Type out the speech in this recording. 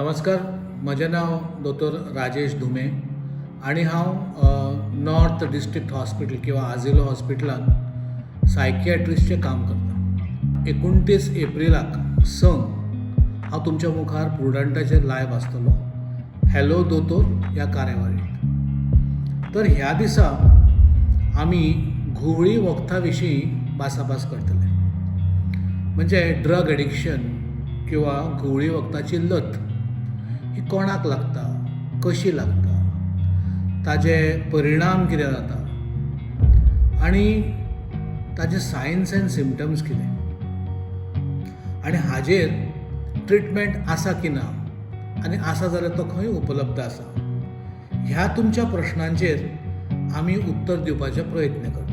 नमस्कार, म्हजें नांव दोतोर राजेश धुमे आनी हांव नॉर्थ डिस्ट्रिक्ट हॉस्पिटल किंवा आजिलो हॉस्पिटलांत सायकियाट्रिस्टचें काम करता. 29 एप्रिलाक 6 हांव तुमच्या मुखार प्रुडंटाचेर लायव आसतलो हॅलो दोतोर ह्या कार्यावळींत. तर ह्या दिसा आमी घुंवळी वखदां विशीं भासाभास करतले, म्हणजे ड्रग एडिक्शन किंवा घुंवळी वखदाची लत ही कोणाक लागता, कशी लागता, ताजे परिणाम कितें जाता आनी ताजे सायन्स एंड सिमटम्स कितें आनी हाजेर ट्रिटमेंट आसा की ना आनी आसा जाल्यार तो खंय उपलब्ध आसा, ह्या तुमच्या प्रश्नांचेर आमी उत्तर दिवपाचे प्रयत्न करतले.